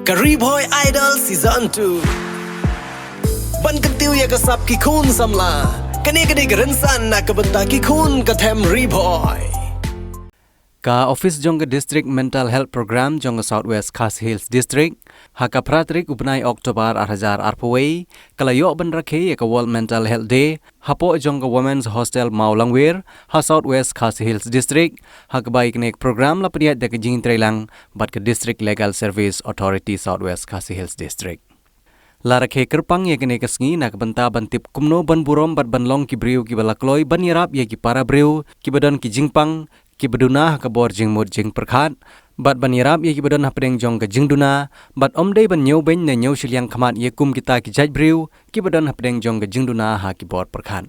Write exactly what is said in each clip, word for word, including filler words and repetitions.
Ka Ri Bhoi Idol Season two. Ban kyntiew ïa ka sap ki khun samla. Kane kane ka rynsan na ka bynta ki khun ka them Ri Bhoi. Ka office jong ka District Mental Health Program jong ka South West Khasi Hills District, ha ka phra tarik u bnai October ar hajar arphew wei, ka la ïoh ban rakhe ïa ka World Mental Health Day hapoh jong ka Women's Hostel Mawlangwir, ha South West Khasi Hills District, ha kaba ïa kane ka program la pynïaid da ka jingtreilang bad ka District Legal Service Authority South West Khasi Hills District. La rakhe kyrpang ïa kane ka sngi na ka bynta ban tip kumno ban burom bad ban long ki briew kiba la kloi ban ïarap ïa ki para briew kiba don ki jingpang, kiba duna ha ka bor jingmut jingpyrkhat, bad ban ïarap ïa kiba don hapdeng jong ka jingduna, bad ym dei ban ñiewbeiñ ne ñiewshiliang khmat ïa kum kita ki jait briew kiba don hapdeng jong ka jingduna ha ki bor pyrkhat.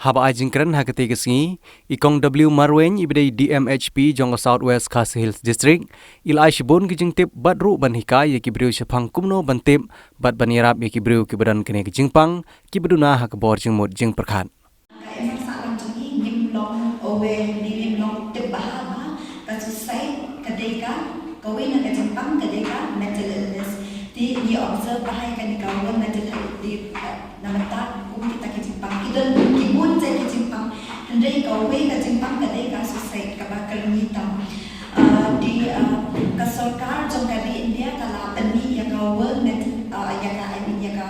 Haba ai jingkren ha katei ka sngi, i Kong W Marwein iba dei D M H P jong ka South West Khasi Hills District, i la ai shibun ki jingtip bad ruh ban hikai ïa ki briew shaphang kumno ban tip bad ban ïarap ïa ki briew kiba don kane ka jingpang, kiba duna ha ka bor jingmut jingpyrkhat. Ka imlang sahlang jong ngi ngim long aware ne ngim long tip bha ba ka suicide ka dei ka, kawei na ka jingpang ka dei ka mental illness. Te ngi observe bha ïa kane ka World Mental Health Day, eh, na mynta kum kita ki jingpang ki don ki bun jait ki jingpang. Hynrei kawei ka jingpang ka dei ka suicide kaba kyrni tam. Ah, te, ah, ka sorkar jong ka ri India ka la pynmih ïa ka World Mental, ah, ïa ka, I mean, ïa ka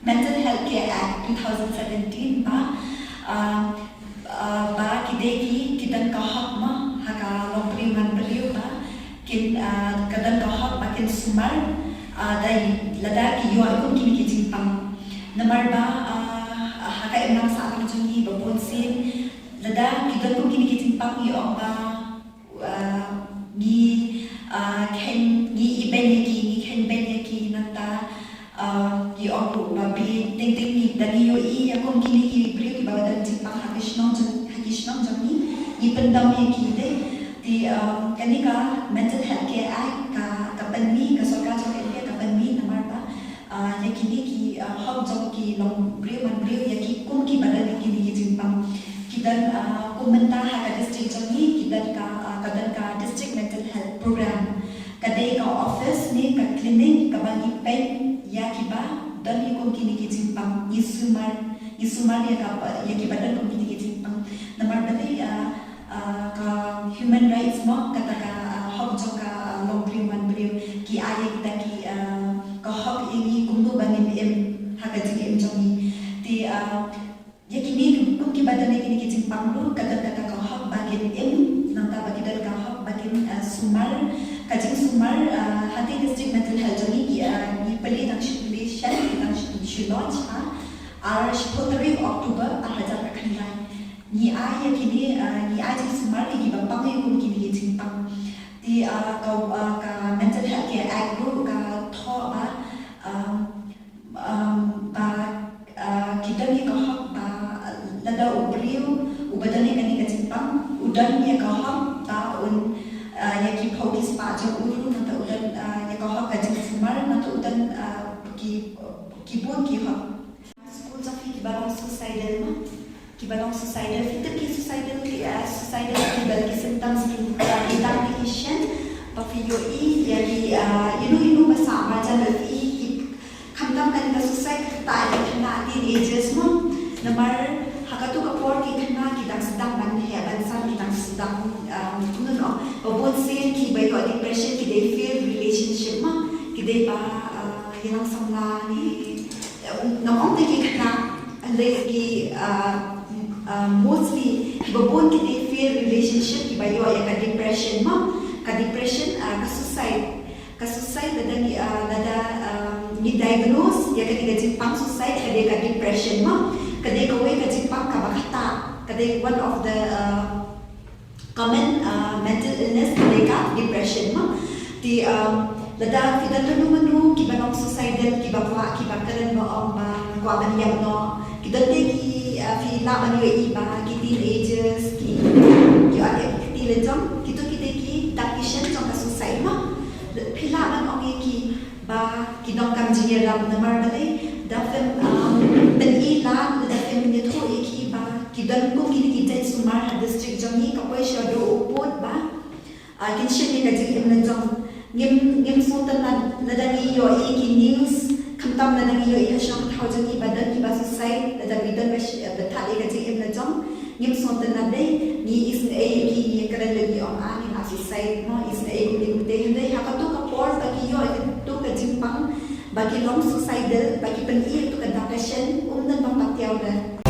Mental Health Care Act two thousand seventeen ba, ah, ah, ba ki dei ki, ki don ka hok mo ha ka longbriew manbriew ba kin, ah, ka don ka hok ba kin sumar, ah, da lada ki ïoh kum kine ki jingpang. Namar ba, ah, ha ka imlang sahlang jong ngi ba bun sien lada ki don kum kine ki jingpang ngi ong ba, ah, ngi, ah, kheiñ, ngi ibeiñ ïa ki, ngi kheiñbeiñ ïa ki nangta, ah, ngi ong ruh ba bieit teng teng ngi da ngi ïohi ïa kum kine ki briew kiba don jingpang ha ki shnong jong, ha ki shnong jong ngi, ngi pyndom ïa ki dei. Te, ah, kane ka Mental Health Care Act ka, ka pynmih, ka sorkar jong India ka pynmih namar ba, ah, ïa kine ki, ah, hok jong ki longbriew manbriew ïa ki kum kiba don ïa kine ki jingpang. Ki don, ah, kum mynta ha ka district jong ngi, ki don ka, ah, ka don ka District Mental Health Program. Ka dei ka office ne ka clinic kaba ngi peit ïa kiba don ïa kum kine ki jingpang, ngi sumar, ngi sumar ïa ka, ïa kiba don kum kine ki jingpang. Namar balei, ah, ah, ka human rights mo, kata ka, ah, hok jong ka, ah, longbriew manbriew, ki ai ïa kita ki, ah, ka hok ïa ngi kumno ba ngin im ha ka jingim jong ngi. Te, ah, ïa kine kum kiba don ïa kine ki jingpang ruh ka don kata ka hok ba kin im, nangta ba ki don ka hok ba kin, ah, sumar. Ka jingsumar, ah, ha ka District Mental Health jong ngi ki, ah, ngi plie tang shu plie shen, ngi tang shu, shu launch ha ar shiphew tarik October ar hajar khatkhyndai. Ngi ai ïa kine, ah, ngi ai jingsumar ïa kiba pang ïa kum kine ki jingpang. Te, ah, ka, ah, ka Mental Health Care Act ruh ka thoh ba, ah, um, ba, ah, ki don ïa ka hok ba, ah, lada u briew uba don ïa kane ka jingpang u don ïa ka hok ba un, ah, ïa ki phew ki spah jong u ruh nangta u don, ah, ïa ka hok ka jingsumar nangta u don, ah, ki, ki bun ki hok. Skul jong phi kiba long suicidal mo, kiba long suicidal, phi tip ki suicidal, ki, ah, suicidal ki don ki symptoms ki, ah, ki dang ki shen ba phi ïohi ïa ki, ah, ino ino ba sah marjan ba phi, ki khamtam kane ka suicide ka ktah ïa ki khynnah teenagers mo. Namar ha katu ka por ki khynnah ki dang sdang ban heh ban san, ki dang sdang, ah, kumno, ba bun sien kiba ïoh depression ki dei failed relationship mo, ki dei ba, ah, ïalang samla ne, ngam ong te ki khynnah, hynrei ki, ah, ah, mostly kiba bun ki dei failed relationship kiba ïoh ïa ka depression mo. Ka depression, ah, ka suicide. Ka suicide lada ngi, ah, lada, ah, ngi diagnose ïa kane ka jingpang suicide ka dei ka depression mo. Ka dei kawei ka jingpang kaba ktah. Ka dei one of the, ah, common, ah, mental illness ka dei ka depression mo. Te, ah, lada phi don mano mano kiba long suicidal, kiba kwah, kiba kren ba ong ba kwah ban ïap noh, ki don te ki, ah, phi lah ban ïohi ba ki teenagers ki, ki ïoh ïa ki kti lynjong, kito ki dei ki dak ki shen jong ka suicide mo. Phi lah ban ong ïa ki ba ki donkam jingïarap namar balei da phim, um, pyni lad, da phim ïathuh ïa ki ba ki don kum kine ki jait sumar ha district jong ngi, ka poi sha u pud ba, ah, kin shim ïa ka jingim lynjong. Ngim ngim sngewtynnad lada ngi ïohi ki news, khamtam lada ngi ïohi ha shnong thaw jong ngi ba don kiba suicide, lada ngi don ba shi ba thad ïa ka jingim la jong. Ngim sngewtynnad dei, ngi isynei ïa ki, ngi kren lem ngi ong ah ngi la suicide mo, isynei kumne kumte, hynrei ha kato ka por ba ki ïoh ïa kato ka jingpang ba ki long suicidal, ba ki pyni ïa kato ka dak ka shen, um don ba patiaw da.